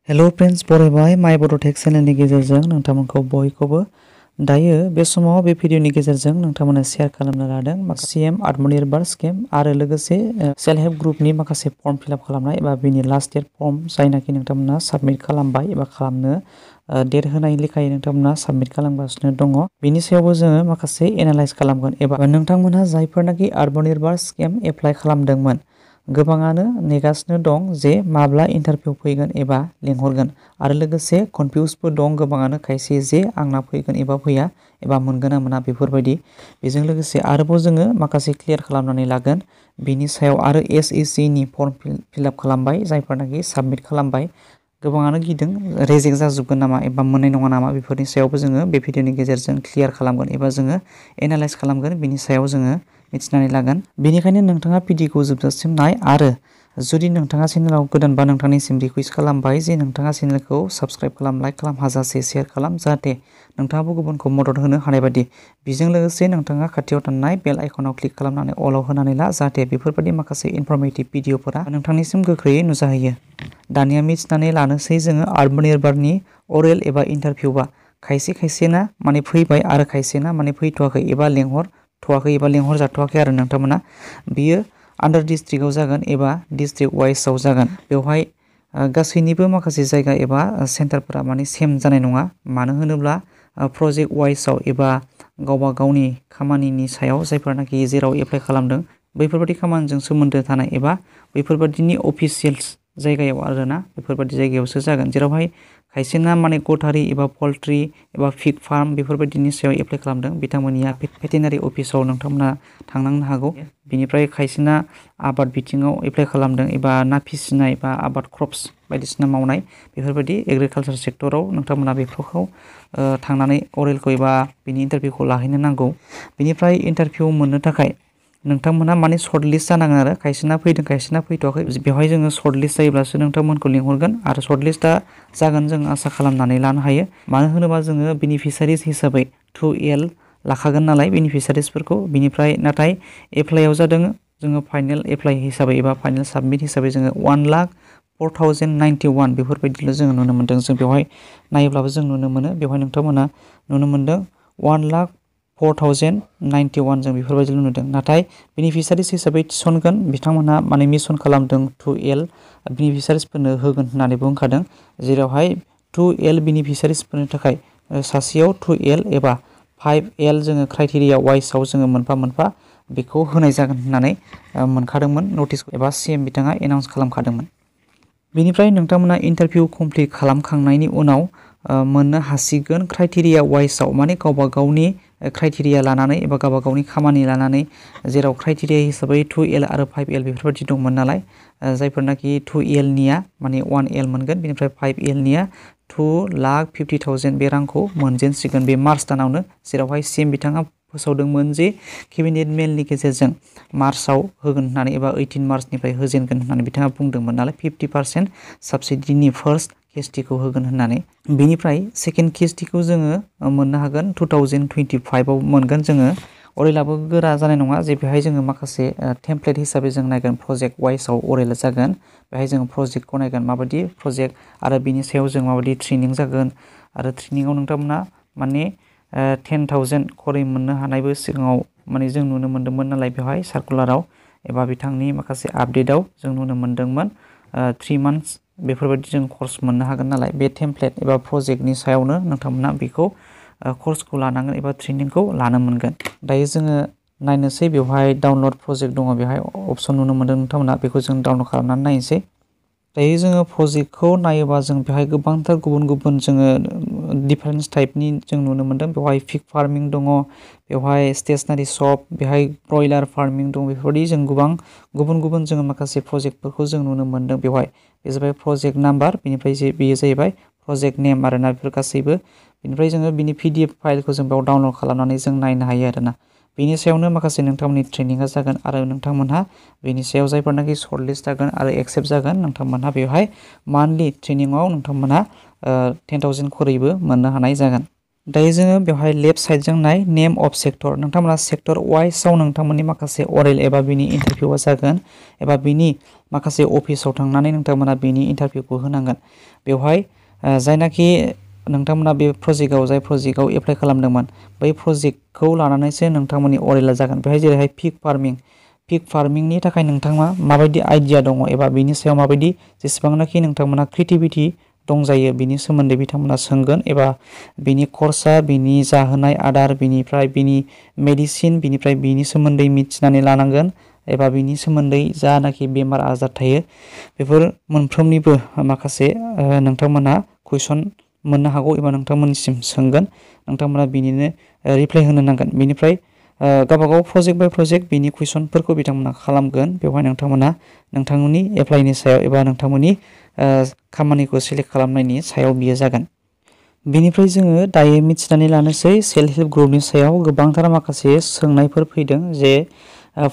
hello friends बरायबाय माय बड'टेक चेनेलनि गेजेरजों नोंथांमोनखौ बयखौबो दायो बे समाव बे भिडिअनि गेजेरजों नोंथांमोननो शेयार खालामनो लादों सीएम आत्मनिर्भर स्किम आरो लोगोसे सेल्फ हेल्प ग्रुपनि माखासे फर्म फिलआप खालामनाय एबा बिनि लास्ट डेट फर्म जायनाखि नोंथांमोना साबमिट खालामबाय एबा खालामनो डेट होनाय लेखायै नोंथांमोना साबमिट खालामगासिनो दङ बेनि सायावबो जोङो माखासे एनालाइज खालामगोन एबा नोंथांमोनहा जायफोरनाखि आत्मनिर्भर स्किम एप्लाइ खालामदोंमोन गोबाङानो नेगासिनो दं जे माब्ला इन्टारभिउ फैगोन एबा लेंहरगोन आरो लोगोसे कनफिउसबो दं गोबाङानो खायसे जे आंना फैगोन एबा फैया एबा मोनगोन ना मोना बेफोरबायदि बेजों लोगोसे आरोबाव जोङो माखासे क्लियार खालामनानै लागोन बिनि सायाव आरो एसइसि नि फर्म फिलआप खालामबाय जायफोरनाखि साबमिट खालामबाय गोबाङानो गिदों रेजेक्ट जाजोबगोन नामा एबा मोननाय नङा नामा बेफोरनि सायावबो जोङो बे भिडिअनि गेजेरजों क्लियार खालामगोन एबा जोङो एनालाइज खालामगोन बिनि सायाव जोङो मिथिनानै लागोन बेनिखायनो नोंथाङा भिडिअखौ जोबजासिम नाय आरो जुदि नोंथाङा चेनेलाव गोदानबा नोंथांनिसिम रिक्वेस्ट खालामबाय जे नोंथाङा चेनेलखौ साबस्क्राइब खालाम लाइक खालाम हाजासे शेयार खालाम जाहाथे नोंथाङाबो गुबुनखौ मदद होनो हानाय बायदि बेजों लोगोसे नोंथाङा खाथियाव थानाय बेल आइकनाव क्लिक खालामनानै अलाव होनानै ला जाहाथे बेफोरबायदि माखासे इनफरमेटिभ भिडिअफोरा नोंथांनिसिम गोख्रैयै नुजाहैयो दानिया मिथिनानै लानोसै जोङो आत्मनिर्भरनि अरेल एबा इन्टारभिउआ खायसेना माने फैबाय आरो खायसेना माने फैथ'वाखै एबा लेंहरथ'वाखै एबा लेंहरजाथ'वाखै आरो नोंथांमोना बियो आन्दार डिस्ट्रिक्टआव जागोन एबा डिस्ट्रिक्ट वाइसआव जागोन बेवहाय गासैनिबो माखासे जायगा एबा सेन्टारफोरा माने सेम जानाय नङा मानो होनोब्ला प्रजेक्ट वाइसआव एबा गावबा गावनि खामानिनि सायाव जायफोरनाखि जेराव एप्लाइ खालामदों बैफोरबायदि खामानिजों सोमोन्दो थानाय एबा बैफोरबायदिनि अफिसियेल्स जायगायाव आरोना बेफोरबायदि जायगायावसो जागोन जेरावहाय खायसेना माने गटारि एबा पल्ट्रि एबा पिग फार्म बेफोरबायदिनि सायाव एप्लाइ खालामदों बिथांमोननिया भेटेनारि अफिसाव नोंथांमोना थांनांनो हागौ बिनिफ्राय खायसेना आबाद बिथिङाव एप्लाइ खालामदों एबा ना फिसिनाय बा आबाद क्रप्स बायदिसिना मावनाय बेफोरबायदि एग्रिकालचार सेक्टराव नोंथांमोना बेफोरखौ थांनानै अरेलखौ एबा बिनि इन्टारभिउखौ लाहैनो नांगौ बिनिफ्राय इन्टारभिउ मोननो थाखाय नोंथांमोना माने सर्ट लिस्ट जानांगोन आरो खायसेना फैदों खायसेना फैथ'वाखै बेवहाय जोङो सर्ट लिस्ट जायोब्लासो नोंथांमोनखौ लिंहरगोन आरो सर्ट लिस्टआ जागोन जों आसा खालामनानै लानो हायो मानो होनोबा जोङो बेनिफिसारिस हिसाबै 2L लाखागोन नालाय बेनिफिसारिसफोरखौ बिनिफ्राय नाथाय एप्लाइआव जादों जोङो फाइनेल एप्लाइ हिसाबै एबा फाइनेल साबमिट हिसाबै जोङो 1,04,091 बेफोरबायदिल' जोङो नुनो मोन्दों जों बेवहाय नायोब्लाबो जों नुनो मोनो बेवहाय नोंथांमोना नुनो मोन्दों 1,04,091 जों बेफोरबायदिल' नुदों नाथाय बेनिफिसारिस हिसाबै थिसनगोन बिथांमोनहा माने मिसन खालामदों 2L बेनिफिसारिसफोरनो होगोन होननानै बुंखादों जेरावहाय 2L बेनिफिसारिसफोरनि थाखाय सासेयाव 2L एबा 5L जोङो क्राइटेरिया वाइसआव जोङो मोनफा मोनफा बेखौ होनाय जागोन होननानै मोनखादोंमोन नटिस एबा सीएम बिथाङा एनाउन्स खालामखादोंमोन बेनिफ्राय नोंथांमोना इन्टारभिउ कमप्लिट खालामखांनायनि उनाव मोननो हासिगोन क्राइटेरिया वाइसआव माने गावबा गावनि क्राइटेरिया लानानै एबा गावबा गावनि खामानि लानानै जेराव क्राइटेरिया हिसाबै 2L आरो 5L बेफोरबायदि दंमोन नालाय जायफोरनाखि 2L निया माने 1L मोनगोन बेनिफ्राय 5L निया 2,50,000 बे रांखौ मोनजेनसिगोन बे मार्च दानावनो जेरावहाय सीएम बिथाङा फोसावदोंमोन जे केबिनेट मेलनि गेजेरजों मार्चआव होगोन होननानै एबा 18 मार्चनिफ्राय होजेनगोन होननानै बिथाङा बुंदोंमोन नालाय 50% साबसिडिनि फार्स्ट किस्तिखौ होगोन होननानै बेनिफ्राय सेकेन्ड किस्तिखौ जोङो मोननो हागोन 2025 आव मोनगोन जोङो अरेलाबो गोरा जानाय नङा जे बेहाय जोङो माखासे टेमप्लेट हिसाबै जों नायगोन प्रजेक्ट वाइसआव अरेला जागोन बेहाय जोङो प्रजेक्टखौ नायगोन माबायदि प्रजेक्ट आरो बिनि सायाव जों माबायदि ट्रेनिं जागोन आरो ट्रेनिंआव नोंथांमोना माने 10,000 खरै मोननो हानायबो सिगाङाव माने जों नुनो मोन्दोंमोन नालाय बेवहाय सार्कुलाराव एबा बिथांनि माखासे आपडेटआव जों नुनो मोन्दोंमोन 3 मान्थ्स बेफोरबायदि जों कर्स मोननो हागोन नालाय बे टेमप्लेट एबा प्रजेक्टनि सायावनो नोंथांमोना बेखौ कर्सखौ लानांगोन एबा ट्रेनिंखौ लानो मोनगोन दायो जोङो नायनोसै बेवहाय डाउनलड प्रजेक्ट दङ बेवहाय अपसन नुनो मोन्दों नोंथांमोना बेखौ जों डाउनलड खालामनानै नायनोसै दायो जोङो प्रजेक्टखौ नायोबा जों बेवहाय गोबांथार गुबुन गुबुन जोङो डिफारेन्स टाइपनि जों नुनो मोन्दों बेवहाय पिग फार्मिं दङ बेवहाय स्टेशनारि शप बेवहाय ब्रयलार फार्मिं दं बेफोरबायदि जों गोबां गुबुन गुबुन जोङो माखासे प्रजेक्टफोरखौ जों नुनो मोन्दों बेवहाय बे जाबाय प्रजेक्ट नाम्बार बेनिफ्राय बेयो जाहैबाय प्रजेक्ट नेम आरोना बेफोर गासैबो बेनिफ्राय जोङो बिनि PDF फाइलखौ जों बेयाव डाउनलड खालामनानै जों नायनो हायो आरोना बेनि सायावनो माखासे नोंथांमोननि ट्रेनिंआ जागोन आरो नोंथांमोनहा बेनि सायाव जायफोरनाखि सर्ट लिस्ट जागोन आरो एक्सेप्ट जागोन नोंथांमोनहा बेवहाय मान्थलि ट्रेनिंआव नोंथांमोनहा 10,000 खरैबो मोननो हानाय जागोन दायो जोङो बेवहाय लेफ्ट साइड जों नाय नेम अफ सेक्टर नोंथांमोना सेक्टर वाइसआव नोंथांमोननि माखासे अरेल एबा बिनि इन्टारभिउआ जागोन एबा बिनि माखासे अफिसाव थांनानै नोंथांमोना बिनि इन्टारभिउखौ होनांगोन बेवहाय जायनाखि नोंथांमोना बे प्रजेक्टआव जाय प्रजेक्टआव एप्लाइ खालामदोंमोन बै प्रजेक्टखौ लानानैसो नोंथांमोननि अरेला जागोन बेवहाय जेरैहाय पिग फार्मिंनि थाखाय नोंथाङा माबायदि आइडिया दङ एबा बिनि सायाव माबायदि जेसेबांनाखि नोंथांमोना क्रिएटिभिटी दंजायो बिनि सोमोन्दै बिथांमोना सोंगोन एबा बिनि खरसा बिनि जाहोनाय आदार बिनिफ्राय बिनि मेडिसिन बिनिफ्राय बिनि सोमोन्दै मिथिनानै लानांगोन एबा बिनि सोमोन्दै जानाखि बेमार आजार थायो बेफोर मोनफ्रोमनिबो माखासे नोंथांमोना कुइसन मोननो हागौ एबा नोंथांमोननिसिम सोंगोन नोंथांमोना बिनिनो रिप्लाइ होनो नांगोन बिनिफ्राय गावबागाव प्रजेक्ट बाय प्रजेक्ट बिनि कुइसनफोरखौ बिथांमोना खालामगोन बेवहाय नोंथांमोना नोंथांमोननि एप्लाइनि सायाव एबा नोंथांमोननि खामानिखौ सेलेक्ट खालामनायनि सायाव बियो जागोन बेनिफ्राय जोङो दायो मिथिनानै लानोसै सेल्फ हेल्प ग्रुपनि सायाव गोबांथार माखासे सोंनायफोर फैदों जे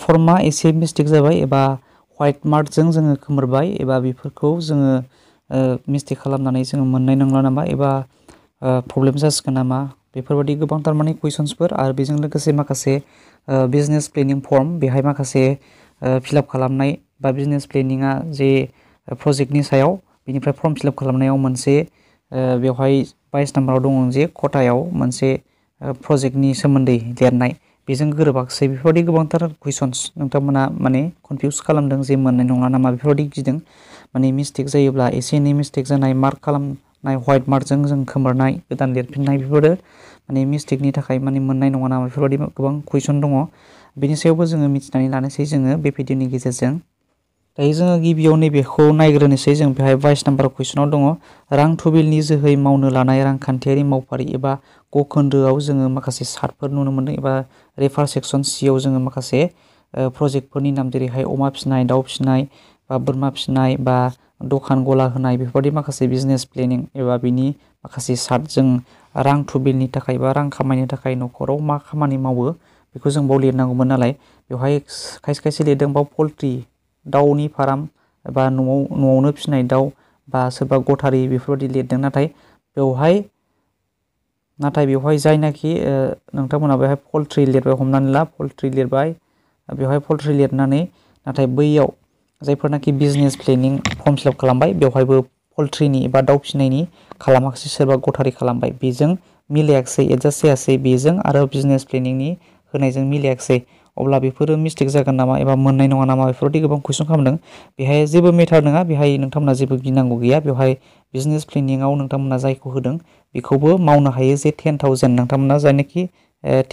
फर्मा एसे मिस्टेक जाबाय एबा व्हाइट मार्कजों जोङो खोमोरबाय एबा बेफोरखौ जोङो मिस्टेक खालामनानै जोङो मोननाय नंला नामा एबा प्रब्लेम जासिगोन नामा बेफोरबायदि गोबांथार माने कुइसन्सफोर आरो बेजों लोगोसे माखासे बिजनेस प्लेनिं फर्म बेहाय माखासे फिलआप खालामनाय बा बिजनेस प्लेनिंआ जे प्रजेक्टनि सायाव बिनिफ्राय फर्म फिलआप खालामनायाव मोनसे बेवहाय 22 नाम्बाराव दङ जे खथायाव मोनसे प्रजेक्टनि सोमोन्दै लिरनाय बेजों गोरोबाखिसै बेफोरबायदि गोबांथार कुइसन्स नोंथांमोना माने कनफिउस खालामदों जे मोननाय नङा नामा बेफोरबायदि गिदों माने मिस्टेक जायोब्ला एसे एनै मिस्टेक जानाय मार्क खालामनाय व्हाइट मार्कजों जों खोमोरनाय गोदान लिरफिननाय बेफोरो माने मिस्टेकनि थाखाय माने मोननाय नङा नामा बेफोरबायदि गोबां कुइसन दङ बेनि सायावबो जोङो मिथिनानै लानोसै जोङो बे भिडिअनि गेजेरजों दायो जोङो गिबियाव नैबेखौ नायग्रोनोसै जों बेहाय 22 नाम्बार कुइसनाव दङ रां थुबिलनि जोहै मावनो लानाय रांखान्थियारि मावफारि एबा गखोन्दोआव जोङो माखासे सार्टफोर नुनो मोनदों एबा रेफार सेक्सन सियाव जोङो माखासे प्रजेक्टफोरनि नाम जेरैहाय अमा फिसिनाय दाउ फिसिनाय बा बोरमा फिसिनाय बा दखान गला होनाय बेफोरबायदि माखासे बिजनेस प्लेनिं एबा बिनि माखासे सार्ट जों रां थुबिलनि थाखाय बा रां खामायनो थाखाय न'खराव मा खामानि मावो बेखौ जों बाव लिरनांगौमोन नालाय बेवहाय खायसे लिरदों बाव पल्ट्रि दाउनि फार्म एबा न'आवनो फिसिनाय दाउ बा सोरबा गथारि बेफोरबायदि लिरदों नाथाय बेवहाय जायनाखि नोंथांमोना बेवहाय पल्ट्रि लिरबाय हमनानै ला पल्ट्रि लिरबाय बेवहाय पल्ट्रि लिरनानै नाथाय बैयाव जायफोरनाखि बिजनेस प्लेनिं फर्म फिलआप खालामबाय बेवहायबो पल्ट्रिनि एबा दाउ फिसिनायनि खालामाखिसै सोरबा गथारि खालामबाय बेजों मिलायाखिसै एडजास्ट जायासै बेजों आरो बिजनेस प्लेनिंनि होनायजों मिलायाखिसै अब्ला बेफोरो मिस्टेक जागोन नामा एबा मोननाय नङा नामा बेफोरबायदि गोबां कुइसन खालामदों बेहाय जेबो मेटार नङा बेहाय नोंथांमोना जेबो गिनांगौ गैया बेवहाय बिजनेस प्लेनिंआव नोंथांमोना जायखौ होदों बेखौबो मावनो हायो जे 10,000 नोंथांमोना जायनाखि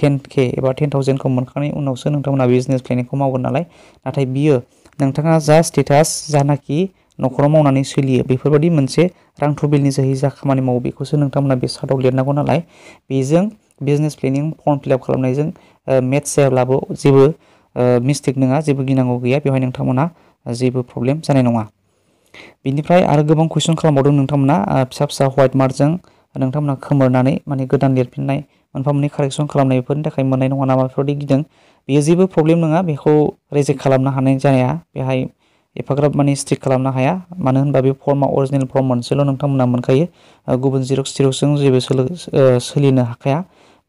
10K एबा 10,000खौ मोनखांनायनि उनावसो नोंथांमोना बिजनेस प्लेनिंखौ मावगोन नालाय नाथाय बियो नोंथाङा जा स्टेटास जानाखि न'खराव मावनानै सोलियो बेफोरबायदि मोनसे रां थुबिलनि जोहै जा खामानि मावो बेखौसो नोंथांमोना बे सार्टआव लिरनांगौ नालाय बेजों बिजनेस प्लेनिं फर्म फिलआप खालामनायजों मेट्स जायाब्लाबो जेबो मिस्टेक नङा जेबो गिनांगौ गैया बेवहाय नोंथांमोना जेबो प्रब्लेम जानाय नङा बिनिफ्राय आरो गोबां कुइसन खालामबावदों नोंथांमोना फिसा फिसा व्हाइट मार्कजों नोंथांमोना खोमोरनानै माने गोदान लिरफिननाय मोनफा मोननै कारेक्सन खालामनाय बेफोरनि थाखाय मोननाय नङा नामा बेफोरबायदि गिदों बेयो जेबो प्रब्लेम नङा बेखौ रिजेक्ट खालामनो हानाय जाया बेहाय एफाग्राब माने स्ट्रिक खालामनो हाया मानो होनबा बे फर्मा अरिजिनेल फर्म मोनसेल' नोंथांमोना मोनखायो गुबुन जिरक्सजों जेबो सोलिनो हाखाया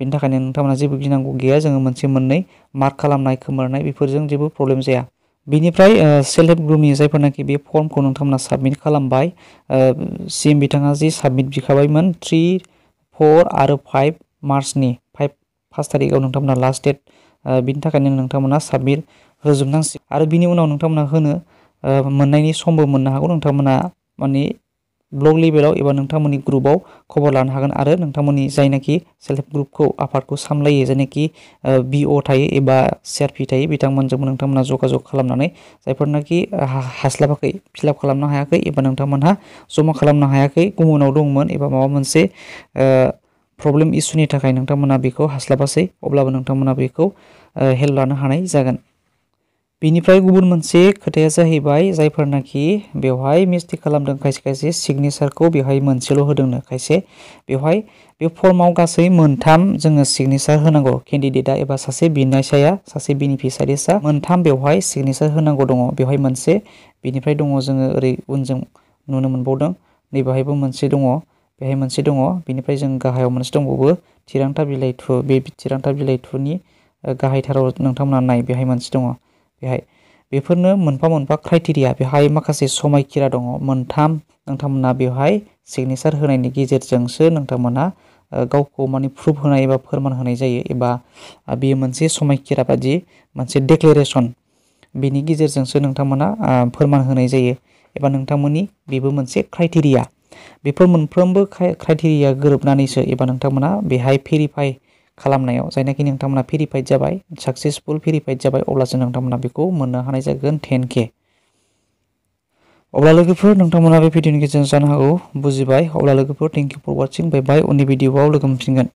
बेनि थाखायनो नोंथांमोना जेबो गिनांगौ गैया जोङो मोनसे मोननै मार्क खालामनाय खोमोरनाय बेफोरजों जेबो प्रब्लेम जाया बिनिफ्राय सेल्फ हेल्प ग्रुपनि जायफोरनाखि बे फर्मखौ नोंथांमोना साबमिट खालामबाय सिम बिथाङा जि साबमिट बिखाबायमोन 3, 4 आरो 5 मार्चनि 5 थारिखआव नोंथांमोना लास्ट डेट बिनि थाखायनो नोंथांमोना साबमिट होजोबनांसिगोन आरो बिनि उनाव नोंथांमोना होनो मोननायनि समबो मोननो हागौ नोंथांमोना माने ब्लग लेभेलाव एबा नोंथांमोननि ग्रुपआव खबर लानो हागोन आरो नोंथांमोननि जायनाखि सेल्फ हेल्प ग्रुपखौ आफादखौ सामलायो जायनाखि BO थायो एबा CRP थायो बिथांमोनजोंबो नोंथांमोना जगाजग खालामनानै जायफोरनाखि हास्लाबाखै फिलआप खालामनो हायाखै एबा नोंथांमोनहा जमा खालामनो हायाखै गुबुनाव दंमोन एबा माबा मोनसे प्रब्लेम इसुनि थाखाय नोंथांमोना बेखौ हास्लाबासै अब्लाबो नोंथांमोना बेखौ हेल्प लानो हानाय जागोन बिनिफ्राय गुबुन मोनसे खोथाया जाहैबाय जायफोरनाखि बेवहाय मिस्टेक खालामदों खायसे सिगनेचारखौ बेवहाय मोनसेल' होदोंनो खायसे बेवहाय बे फर्माव गासै मोनथाम जोङो सिगनेचार होनांगौ केन्डिडेटआ एबा सासे बिनायसाया सासे बेनिफिसारिसा मोनथाम बेवहाय सिगनेचार होनांगौ दङ बेवहाय मोनसे बिनिफ्राय दङ जोङो ओरै उनजों नुनो मोनबावदों नैबेहायबो मोनसे दङ बेहाय मोनसे दङ बेनिफ्राय जों गाहायाव मोनसे दंबावो थिरांथा बिलाइ 2 बे थिरांथा बिलाइ 2नि गाहायथाराव नोंथांमोना नाय बेहाय मोनसे दङ बेहाय बेफोरनो मोनफा मोनफा क्राइटेरिया बेहाय माखासे समायखिरा दङ मोनथाम नोंथांमोना बेवहाय सिगनेचार होनायनि गेजेरजोंसो नोंथांमोना गावखौ माने प्रुफ होनाय एबा फोरमान होनाय जायो एबा बेयो मोनसे समायखिरा बादि मोनसे डिक्लेरेसन बेनि गेजेरजोंसो नोंथांमोना फोरमान होनाय जायो एबा नोंथांमोननि बेबो मोनसे क्राइटेरिया बेफोर मोनफ्रोमबो क्राइटेरिया गोरोबनानैसो एबा नोंथांमोना बेहाय भेरिफाइ खालामनायाव जायनाखि नोंथांमोना भेरिफाइड जाबाय साक्सेसफुल भेरिफाइड जाबाय अब्लासो नोंथांमोना बेखौ मोननो हानाय जागोन 10K अब्ला लोगोफोर नोंथांमोना बे भिडिअनि गेजेरजों जानो हागौ बुजिबाय अब्ला लोगोफोर थेंक इउ फर वाचिं बाय बाय उननि भिडिअआव लोगो मोनफिनगोन